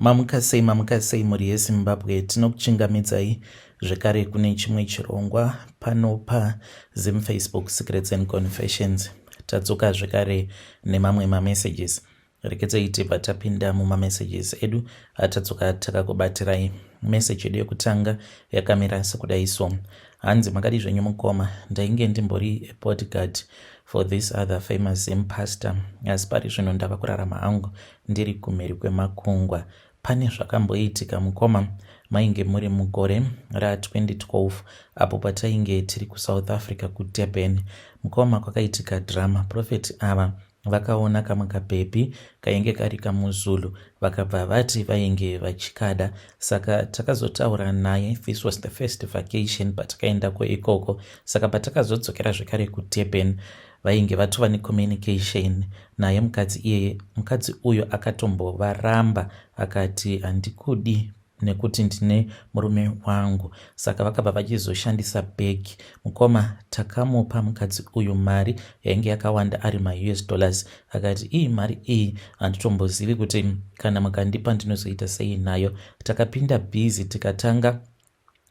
Mamuka sei, mamuka sei mhuri yeZimbabwe, tinokuchingamidzai zvekare kune chimwe chirongwa pano paZim Facebook Secrets and Confessions. Tadzoka zvekare nemamwe mamessages. Rekedzai tibva tapinda mumamessages edu atadzoka takakubatirai. Message yedu yekutanga yakamira sekudai so. Hanzi makadi zvenyu mukoma, ndainge ndimbori bodyguard for this other famous Zim pastor, asi pari zvino ndava kurarama hangu ndiri kumhiri kwemakungwa. Pane zvakamboitika mukoma, mainge muri mugore ra2012 apo patainge tiri kuSouth Africa kuDurban. Mukoma, kwakaitika drama. Prophet ava vakaona kamwe kabhebhi kainge kari kamuzulu, vakabva vati vainge vachikada. Saka takazotaura naye. This was the first vacation patakaendako ikoko. Saka patakazodzokera zvekare kuDurban, vainge vatova necommunication naye mukadzi iyeye. Mukadzi uyu akatombovaramba akati, "Handikudi nekuti ndine murume wangu." Saka vakabva vachizoshandisa bhegi. Mukoma, takamupa mukadzi uyu mari yainge yakawanda, ari maUS dollars. Akati, "Iyi mari iyi handitombozivi kuti kana mukandipa ndinozoita sei nayo." Takapinda busy, tikatanga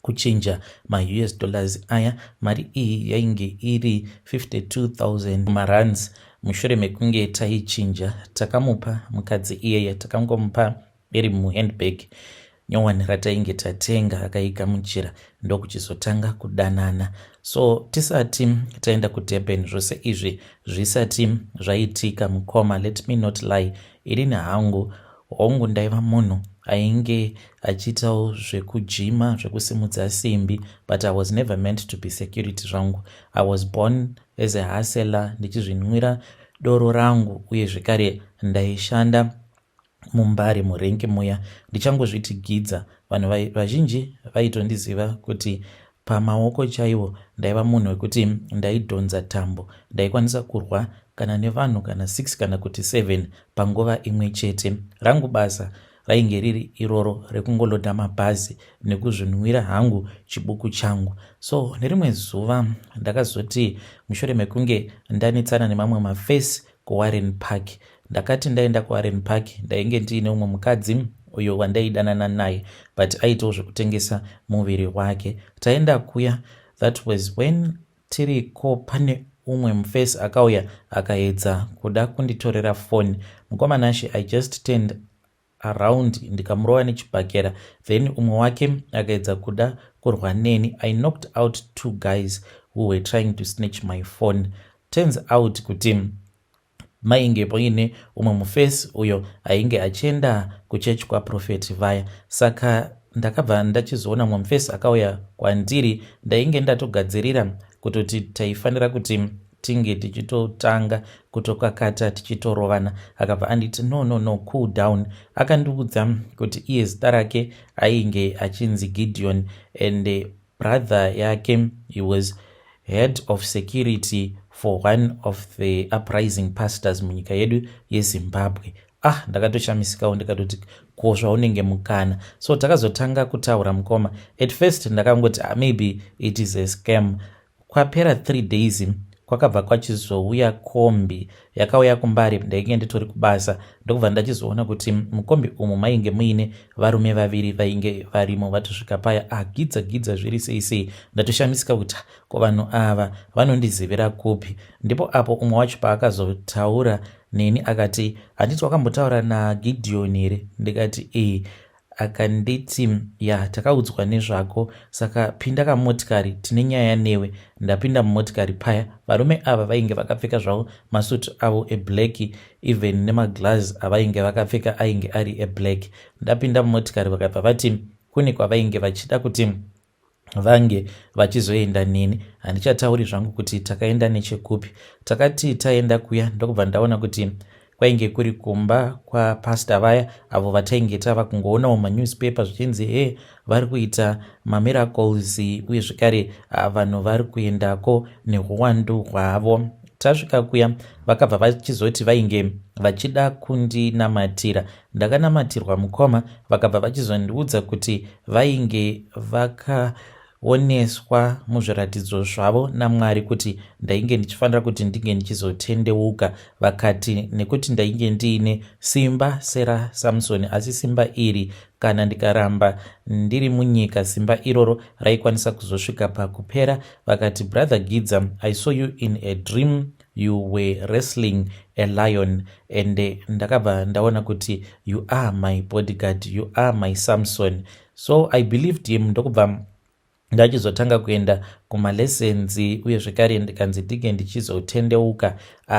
kuchinja maUS dollars aya. Mari iyi yainge iri 52,000 marands. Mushure mekunge taichinja, takamupa mukadzi iyeye. Takangomupa iri muhandbag nyowani ratainge tatenga. Akaigamuchira, ndokuchizotanga kudanana. So tisati taenda kuDurban, zvose izvi zvisati zvaitika, mukoma, let me not lie, inini hangu, hongu, ndaiva munhu ainge achiitawo zvekujima, zvekusimudza simbi, but I was never meant to be security zvangu. I was born as a hustler, ndichizvinwira doro rangu, uye zvekare ndaishanda muMbare murenke muya. Ndichangozviti gidza, vanhu vazhinji vaitondiziva kuti pamaoko chaiwo ndaiva munhu wekuti ndaidhonza tambo. Ndaikwanisa kurwa kana nevanhu kana 6 kana kuti 7 panguva imwe chete. Rangu basa rainge riri iroro rekungolodha mabhazi nekuzvinwira hangu chibuku changu. So nerimwe zuva ndakazoti mushure mekunge ndanetsana nemamwe mafesi kuWarren Park, ndakati ndaenda kuWarren Park, ndainge ndiine umwe mukadzi uyo wandaidanana naye, but aitawo zvekutengesa muviri wake. Taenda kuya, that was when tiriko, pane umwe mufesi akauya akaedza kuda kunditorera foni. Mukoma Nashe, I just turned around, ndikamurova nechibhakera. Then umwe wake akaedza kuda kurwa neni. I knocked out two guys who were trying to snatch my phone. Turns out kuti mainge paine umwe mufesi uyo ainge achienda kuchechi kwaprofeti vaya. Saka ndakabva ndachizoona mumwe mufesi akauya kwandiri. Ndainge ndatogadzirira kutoti taifanira kuti tinge tichitotanga kutokakata, tichitorovana. Akabva anditi, "No, no, no, cool down." Akandiudza kuti iye zita rake ainge achinzi Gideon, and brother yake, he was head of security for one of the uprising pastors munyika yedu yeZimbabwe. Ah, ndakatoshamisikawo, ndikatoti, "Ko zvaunenge mukana?" So takazotanga kutaura, mukoma. At first ndakangoti, "Ah, maybe it is a scam." Kwapera 3 days, kwakabva kwachizouya kombi yakauya kuMbare. Ndainge nditori kubasa, ndokubva ndachizoona kuti mukombi umu mainge muine varume vaviri vainge varimo. Vatosvika paya, "Agidza, ah, gidza, zviri sei sei?" Ndatoshamisika kuti, "Ko vanhu ava vanondizivira kupi?" Ndipo apo umwe wacho paakazotaura neni akati, "Handiti wakambotaura naGideon here?" Ndikati, "Ee." Akanditi, "Ya, takaudzwa nezvako, saka pinda kamotikari, tine nyaya newe." Ndapinda mumotikari paya, varume ava vainge vakapfeka zvavo masutu avo eblack, even nemaglass avainge vakapfeka ainge ari eblack. Ndapinda mumotikari, vakabva vati kune kwavainge vachida kuti vange vachizoenda neni. Handichatauri zvangu kuti takaenda nechekupi. Takati taenda kuya, ndokubva ndaona kuti kwainge kuri kumba kwapasta vaya avo vatainge tava kungoonawo manewspaper zvichinzi he, vari kuita mamiracles, uye zvekare vanhu vari kuendako neuwandu hwavo. Tasvika kuya, vakabva vachizoti vainge vachida kundinamatira. Ndakanamatirwa, mukoma. Vakabva vachizondiudza kuti vainge vaka Ndakaoneswa muzviratidzo zvavo naMwari kuti ndainge ndichifanira kuti ndinge ndichizotendeuka. Vakati nekuti ndainge ndiine simba seraSamsoni, asi simba iri kana ndikaramba ndiri munyika, simba iroro raikwanisa kuzosvika pakupera. Vakati, "Brother Gidza, I saw you in a dream. You were wrestling a lion and ndakabva ndaona kuti you are my bodyguard, you are my Samson." So I believed him, ndokubva ndachizotanga kuenda kumalessons, uye zvekare ndikanzi ndinge ndichizotendeuka.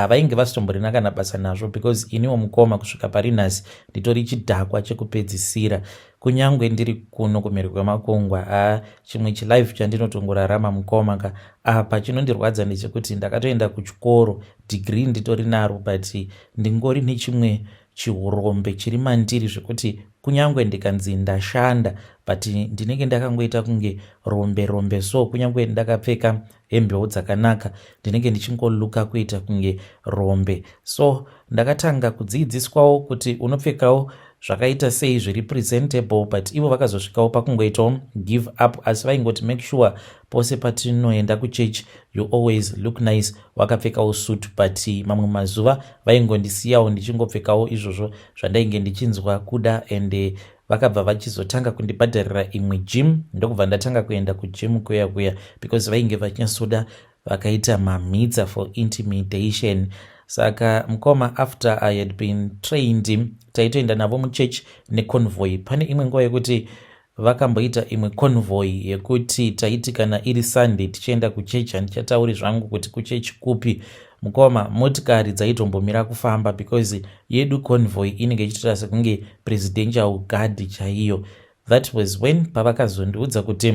Vainge vasitomborina kana basa nazvo because iniwo mukoma, kusvika pari nhasi nditori chidhakwa chekupedzisira, kunyange ndiri kuno kumhiri kwemakungwa. Chimwe chilife chandinotongorarama, mukoma ka, apa chinondirwadza ndechekuti ndakatoenda kuchikoro, degree nditori naro, but ndingori nechimwe chiurombe chiri mandiri zvekuti kunyange ndikanzi ndashanda, but ndinenge ndakangoita kunge rombe rombe. So kunyange ndakapfeka hembewo dzakanaka, ndinenge ndichingoluka kuita kunge rombe. So ndakatanga kudzidziswawo kuti unopfekawo zvakaita sei zviri presentable, but ivo vakazosvikawo pakungoitawo give up, asi vaingoti, "Make sure pose patinoenda kuchurch you always look nice, wakapfekawo suit." But mamwe mazuva vaingondisiyawo ndichingopfekawo izvozvo zvandainge ndichinzwa kuda. And vakabva vachizotanga kundibhadharira imwe gym, ndokubva ndatanga kuenda kugym kuya kuya because vainge vachinyatsoda vakaita mamhitsa for intimidation. Saka mukoma, after I had been trained, taitoenda navo muchurch neconvoy. Pane imwe nguva yekuti vakamboita imwe convoy yekuti taiti kana iri Sunday tichienda kuchechi, handichatauri zvangu kuti kuchechi kupi, mukoma, motikari dzaitombomira kufamba because yedu convoy inenge ichitoita sekunge presidential guard chaiyo. That was when pavakazondiudza kuti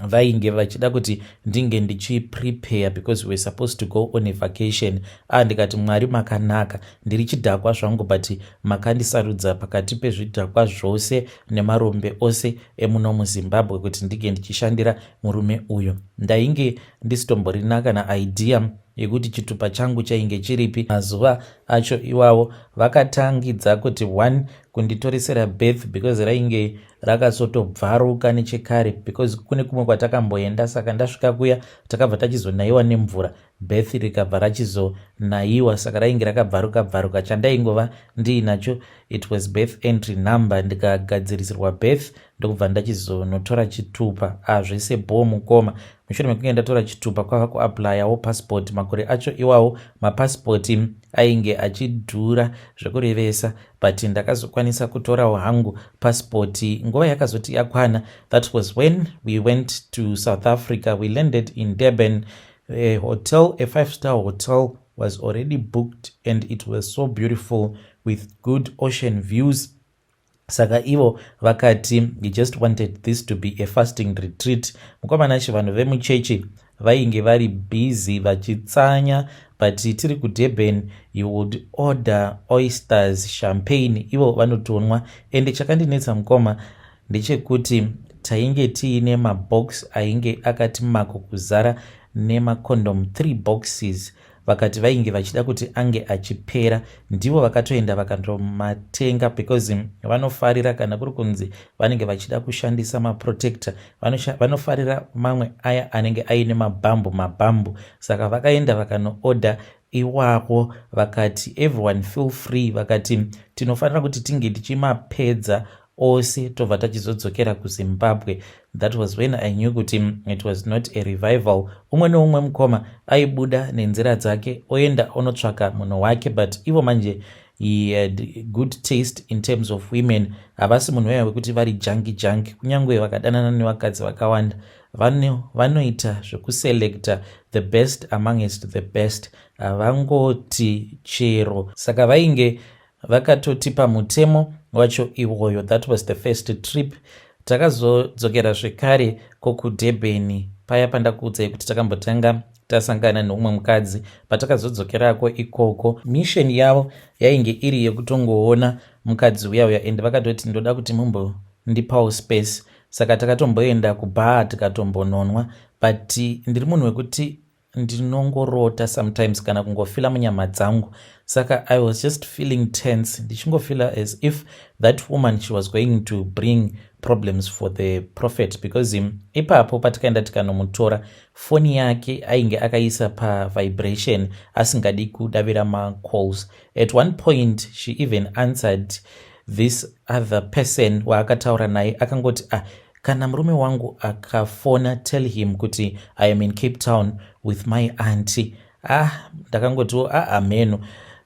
vainge vachida kuti ndinge ndichiprepare because we were supposed to go on a vacation. Ndikati, "Mwari makanaka, ndiri chidhakwa zvangu, but makandisarudza pakati pezvidhakwa zvose nemarombe ose emuno muZimbabwe kuti ndinge ndichishandira murume uyu." Ndainge ndisitomborina kana idea yekuti chitupa changu chainge chiripi. Mazuva acho iwawo vakatangidza kuti one kunditoresera birth because rainge rakazotobvaruka nechekare, because kune kumwe kwatakamboenda, saka ndasvika kuya takabva tachizonayiwa nemvura, birth rikabva rachizonayiwa, saka rainge rakabvaruka bvaruka. Chandaingova ndiinacho, it was birth entry number. Ndikagadzirisirwa birth, ndokubva ndachizonotora chitupa. Azvese bho, mukoma. Mushure mekunge ndatora chitupa, kwava kuapplyawo passport. Makore acho iwawo mapasipoti ainge achidhura zvekurevesa, but ndakazokwanisa kutorawo hangu pasipoti. Nguva yakazoti yakwana, that was when we went to South Africa. We landed in Durban. A hotel, a five star hotel, was already booked and it was so beautiful with good ocean views. Saka ivo vakati he just wanted this to be a fasting retreat. Mukomanachi, vanhu vemuchechi vainge vari busy vachitsanya, but tiri kuDurban he would order oysters, champagne, ivo vanotonwa. Ende chakandinetsa, mukoma, ndechekuti tainge tiine mabox ainge akati mako kuzara nemacondom, 3 boxes. Vakati vainge vachida kuti ange achipera. Ndivo vakatoenda vakandomatenga because vanofarira kana kuri kunzi vanenge vachida kushandisa maprotector, vanofarira mamwe aya anenge aine mabhambu mabhambu. Saka vakaenda vakanoodha iwawo, vakati, "Everyone feel free." Vakati tinofanira kuti tinge tichimapedza ose, tobva tachizodzokera kuZimbabwe. That was when I knew kuti it was not a revival. Umwe neumwe, mukoma, aibuda nenzira dzake, oenda onotsvaka munhu wake. But ivo manje, he had good taste in terms of women. Havasi munhu weya wekuti vari junky junky. Kunyange vakadanana nevakadzi vakawanda, vanoita zvekuselecta the best amongst the best, havangoti chero. Saka vainge vakatotipa mutemo wacho iwoyo. That was the first trip. Takazodzokera zvekare kokuDurban paya pandakuudzai kuti takambotanga tasangana neumwe mukadzi. Patakazodzokerako ikoko, mission yavo yainge iri yekutongoona mukadzi uya uya, ende vakatoti, "Ndoda kuti mumbondipawo space." Saka takatomboenda kubhaa, tikatombononwa, but ndiri munhu wekuti Ndinongorota sometimes kana kungofeela munyama dzangu, saka I was just feeling tense, ndichingofeela as if that woman, she was going to bring problems for the prophet, because ipapo patikaenda tikanomutora, foni yake ainge akaisa pavibration, asingadi kudavira macalls. At one point she even answered this other person waakataura naye, akangoti, "Ah, kana murume wangu akafona, tell him kuti I am in Cape Town with my auntie." Ah, ndakangotiwo, "Ah, ameno,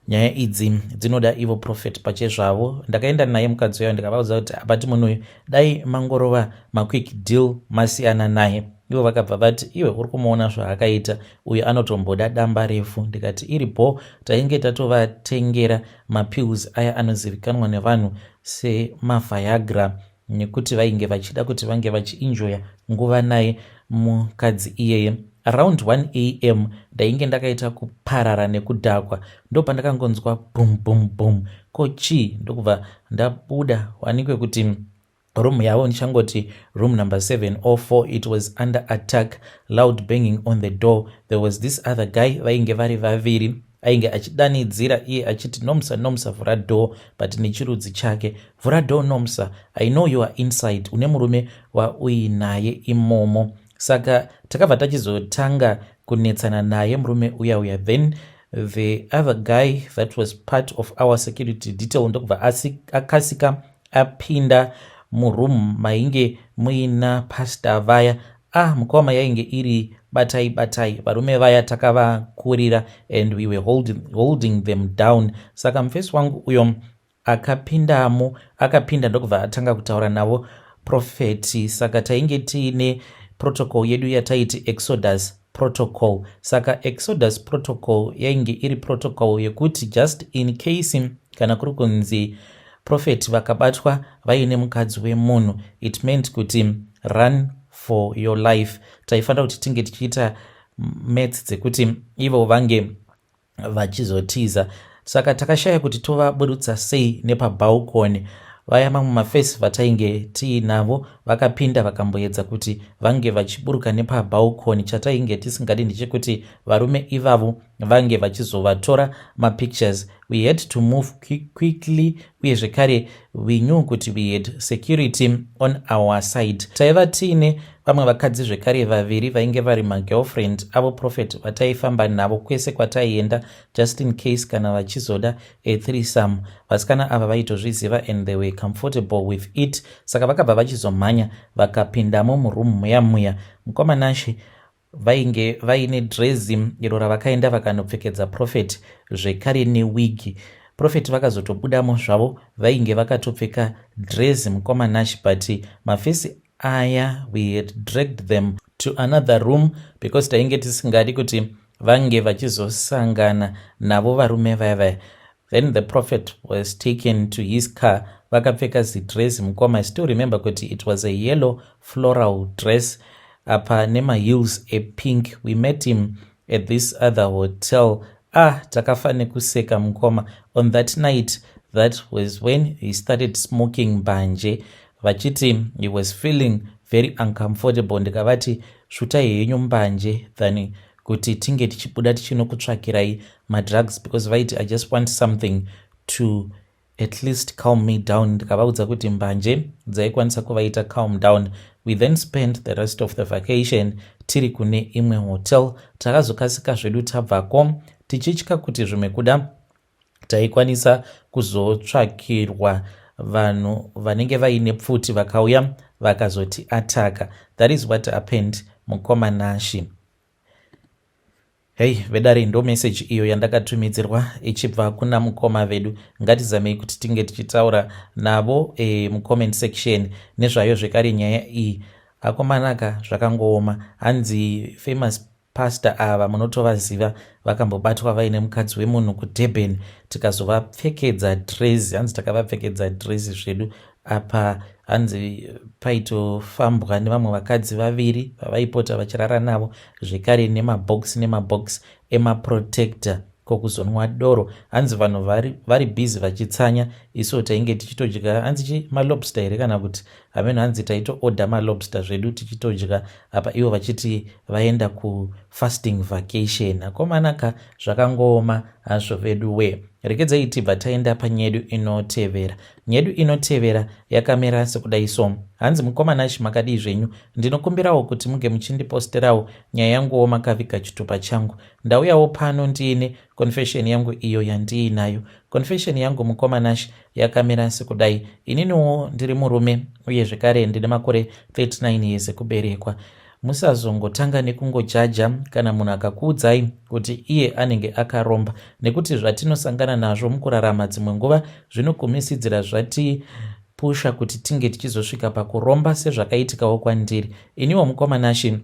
nyaya idzi dzinoda ivo prophet pachezvavo." Ndakaenda naye mukadzi uyo, ndikavaudza kuti, "Abati munhu uyu, dai mangorova maquick deal, masiyana naye." Ivo vakabva vati, "Iwe uri kumuona zvaakaita uyu, anotomboda damba refu." Ndikati, "Iripo." Tainge tatovatengera mapills aya anozivikanwa nevanhu semaViagra, nekuti vainge vachida kuti vange vachienjoya nguva naye mukadzi iyeye. Around 1 a.m. ndainge ndakaita kuparara nekudhakwa, ndopandakangonzwa bum bum bum. Ko chii? Ndokubva ndabuda, wanikwe kuti room yavo, ndichangoti room number 704, it was under attack. Loud banging on the door. There was this other guy, vainge vari vaviri, ainge achidanidzira iye achiti, "Nomsa, Nomsa, vhura door," but nechirudzi chake, "Vhura door, Nomsa. I know you are inside, une murume wauinaye imomo." Saka takabva tachizotanga kunetsana naye murume uya uya. Then the other guy that was part of our security detail ndokubva akasika apinda muroom mainge muina pastor vaya. Ah, mukoma, yainge iri batai batai. Varume vaya takavakurira and we were holding them down. Saka mufesi wangu uyo akapindamo, akapinda ndokubva atanga kutaura navo prophet. Saka tainge tiine protocol yedu yataiti Exodus Protocol. Saka Exodus Protocol yainge iri protocol yekuti just in case kana kuri kunzi prophet vakabatwa vaine mukadzi wemunhu, it meant kuti run for your life. Taifanira kuti tinge tichiita maths dzekuti ivo vange vachizotiza. Saka takashaya kuti tovaburutsa sei nepabalcony. Vaya mamwe mafesi vatainge tiinavo vakapinda, vakamboedza kuti vange vachiburuka nepabalcony. Chatainge tisingadi ndechekuti varume ivavo vange vachizovatora mapictures. We had to move quickly, uye zvekare we knew kuti we had security on our side. Taiva tiine vamwe vakadzi zvekare vaviri vainge vari magirlfriend avo prophet, vataifamba navo kwese kwataienda, just in case kana vachizoda a threesome. Vasikana ava vaitozviziva and they were comfortable with it. Saka vakabva vachizomhanya, vakapindamo muroom muya muya. Mukomanashe, vainge vaine drezi iro ravakaenda vakanopfekedza prophet, zvekare newigi. Prophet vakazotobudamo zvavo, vainge vakatopfeka drezi, mukomanashi, but mafesi aya, we had dragged them to another room because tainge tisingadi kuti vange vachizosangana navo varume vaya vaya. Then the prophet was taken to his car vakapfeka zidress. Mukoma, I still remember kuti it was a yellow floral dress, apa nemaheels epink. We met him at this other hotel. Ah, takafa nekuseka, mukoma. On that night, that was when he started smoking mbanje, vachiti he was feeling very uncomfortable. Ndikavati, "Svutai henyu mbanje than kuti tinge tichibuda tichinokutsvakirai madrugs," because vaiti, "I just want something to at least calm me down." Ndikavaudza kuti mbanje dzaikwanisa kuvaita calm down. We then spent the rest of the vacation tiri kune imwe hotel. Takazokasika zvedu tabvako, tichitya kuti zvimwe kuda taikwanisa kuzotsvakirwa vanhu vanenge vaine pfuti, vakauya vakazoti ataka. That is what happened, mukoma Nashi. Hei vedare, ndo meseji iyo yandakatumidzirwa ichibva kuna mukoma vedu. Ngatizamei kuti tinge tichitaura navo mucomment section nezvayo zvekare nyaya iyi. Akomanaka, zvakangooma. Hanzi famous pastor ava munotovaziva, vakambobatwa vaine mukadzi wemunhu kuDurban, tikazovapfekedza dress. Hanzi takavapfekedza dress zvedu. Apa hanzi paitofambwa nevamwe vakadzi vaviri vavaipota vachirara navo, zvekare nemabhokisi nemabhokisi emaprotector, kokuzonwa doro. Hanzi vanhu vari busy vachitsanya, Isuwo tainge tichitodya hanzi chi malobster here kana kuti hameno, hanzi taitoorder malobster zvedu tichitodya apa ivo vachiti vaenda kufasting vacation. Akomana ka, zvakangooma hazvo vedu we. Regedzai tibva taenda panyedu inotevera. Nyedu inotevera yakamira sekudai so. Hanzi, "Mukoma Nashi, makadii zvenyu? Ndinokumbirawo kuti muge muchindiposterawo nyaya yanguwo makaviga chitupa changu. Ndauyawo pano ndiine confession yangu iyo yandiinayo. Confession yangu, mukoma Nashi, yakamira sekudai. Ininiwo ndiri murume uye zvekare ndine makore 39 years ekuberekwa. Musazongotanga nekungojaja kana munhu akakuudzai kuti iye anenge akaromba, nekuti zvatinosangana nazvo mukurarama dzimwe nguva zvinogumisidzira zvatipusha kuti tinge tichizosvika pakuromba, sezvakaitikawo kwandiri iniwo, mukoma Nashi.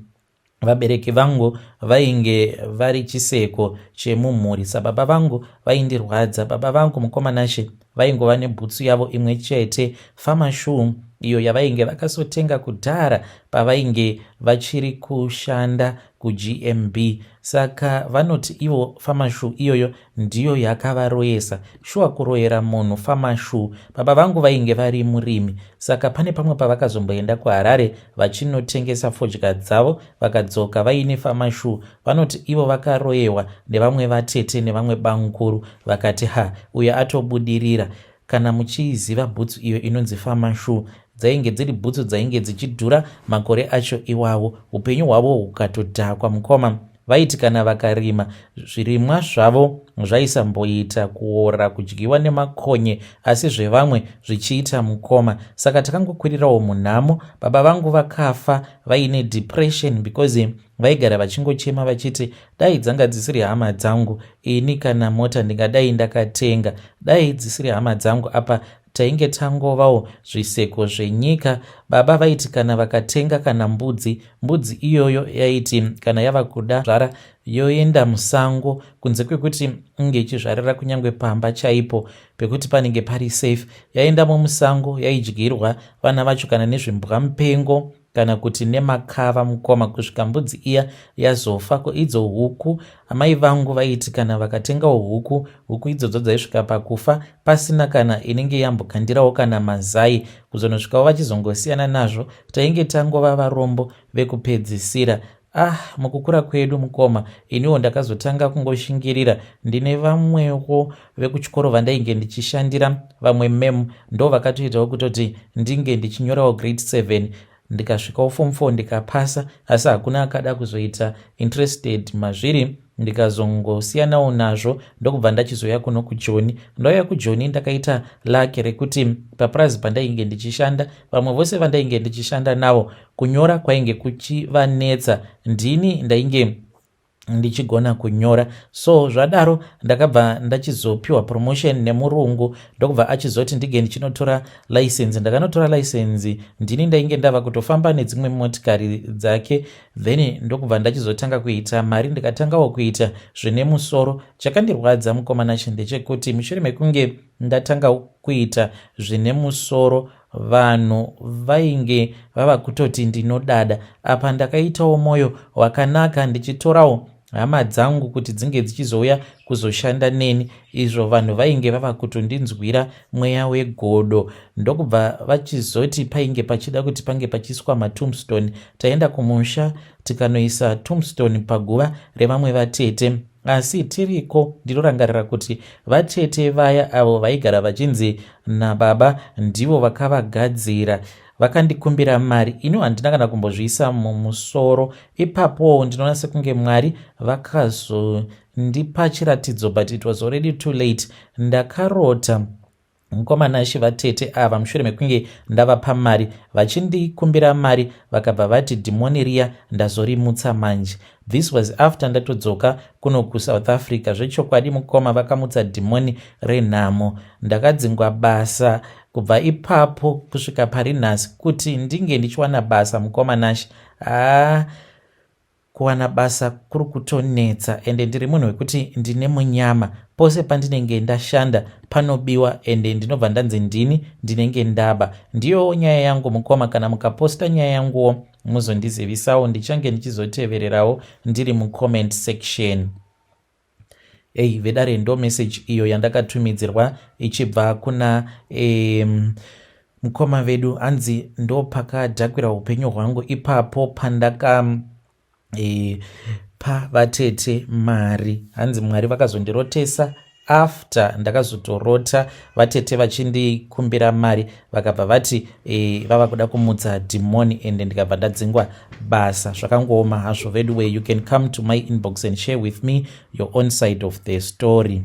Vabereki vangu vainge vari chiseko chemumhuri sababa vangu vaindirwadza. Baba vangu, mukoma Nashi, vaingova nebhutsu yavo imwe chete, farmer shoe, iyo yavainge vakasotenga kudhara pavainge vachiri kushanda kuGMB. Saka vanoti ivo farmer shoe iyoyo ndiyo yakavaroyesa. Shuwa, kuroyera munhu farmer shoe? Baba vangu vainge vari murimi, saka pane pamwe pavakazomboenda kuHarare vachinotengesa fodya dzavo, vakadzoka vaine farmer shoe. Vanoti ivo vakaroyewa nevamwe vatete nevamwe bamukuru, vakati, 'Ha, uyo atobudirira.' Kana muchiiziva bhutsu iyo inonzi farmer shoe, dzainge dziri bhutsu dzainge dzichidhura makore acho iwawo. Upenyu hwavo hukatodhakwa, mukoma. Vaiti kana vakarima zvirimwa zvavo zvaisamboita kuora, kudyiwa nemakonye, asi zvevamwe zvichiita, mukoma. Saka takangokwirirawo munhamo. Baba vangu vakafa vaine depression because vaigara vachingochema vachiti, 'Dai dzanga dzisiri hama dzangu, ini kana mota ndingadai ndakatenga. Dai dzisiri hama dzangu.' Apa tainge tangovawo zviseko zvenyika. Baba vaiti kana vakatenga kana mbudzi, mbudzi iyoyo yaiti kana yava kuda zvara yoenda musango, kunze kwekuti inge ichizvarira kunyange pamba chaipo pekuti panenge pari safe. Yaendamo musango, yaidyirwa vana vacho kana nezvimbwa mupengo kana kuti nemakava, mukoma, kusvika mbudzi iya yazofa. Ko idzo huku? Amai vangu vaiti kana vakatengawo huku, huku idzodzo dzaisvika pakufa pasina kana inenge yambokandirawo kana mazai, kuzonosvikawo vachizongosiyana nazvo. Tainge tangova varombo vekupedzisira. Ah, mukukura kwedu, mukoma, iniwo ndakazotanga kungoshingirira. Ndine vamwewo vekuchikoro vandainge ndichishandira, vamwe mem, ndo vakatoitawo kutoti ndinge ndichinyorawo grade 7, ndikasvikawo form 4 ndikapasa, asi hakuna akada kuzoita interested mazviri. Ndikazongosiyanawo nazvo, ndokubva ndachizoya kuno kuJoni. Ndauya kuJoni, ndakaita luck rekuti papurazi pandainge ndichishanda, vamwe vose vandainge ndichishanda navo kunyora kwainge kuchivanetsa, ndini ndainge ndichigona kunyora. So zvadaro ndakabva ndachizopiwa promotion nemurungu, ndokubva achizoti ndige ndichinotora license. Ndakanotora license, ndini ndainge ndava kutofamba nedzimwe motikari dzake. Then ndokubva ndachizotanga kuita mari, ndikatangawo kuita zvine musoro. Chakandirwadza, mukoma Nashi, ndechekuti mushure mekunge ndatanga kuita zvine musoro, vanhu vainge vava kutoti ndinodada. Apa ndakaitawo mwoyo wakanaka, ndichitorawo hama dzangu kuti dzinge dzichizouya kuzoshanda neni. Izvo vanhu vainge vava kutondinzwira mweya wegodo, ndokubva vachizoti painge pachida kuti pange pachiiswa matombstone. Taenda kumusha tikanoisa tombstone paguva revamwe vatete. Asi tiriko, ndinorangarira kuti vatete vaya avo vaigara vachinzi nababa ndivo vakavagadzira, vakandikumbira mari. Ino handina kana kumbozviisa mumusoro ipapowo. Ndinoona sekunge Mwari vakazondipa chiratidzo, but it was already too late. Ndakarota, mukoma Nashi, vatete ava mushure mekunge ndavapa mari vachindikumbira mari, vakabva vati dhimoni riya ndazorimutsa manje. This was after ndatodzoka kuno kuSouth Africa. Zvechokwadi, mukoma, vakamutsa dhimoni renhamo. Ndakadzingwa basa. Kubva ipapo kusvika pari nhasi, kuti ndinge ndichiwana basa, mukoma Nashi, haa, kuwana basa kuri kutonetsa. Ende ndiri munhu wekuti ndine munyama. Pose pandinenge ndashanda panobiwa, ende ndinobva ndanzi ndini ndinenge ndaba. Ndiyowo nyaya yangu, mukoma. Kana mukaposta nyaya yanguwo, muzondizivisawo, ndichange ndichizotevererawo ndiri mucomment section. Ei vedare, ndo message iyo yandakatumidzirwa ichibva kuna mukoma vedu. Hanzi ndo pakadhakwira upenyu hwangu ipapo pandaka pa vatete mari. Hanzi Mwari vakazondirotesa after ndakazotorota vatete vachindikumbira mari, vakabva vati vava kuda kumutsa dhimoni, ende ndikabva ndadzingwa basa. Zvakangooma hazvo vedu way. You can come to my inbox and share with me your own side of the story.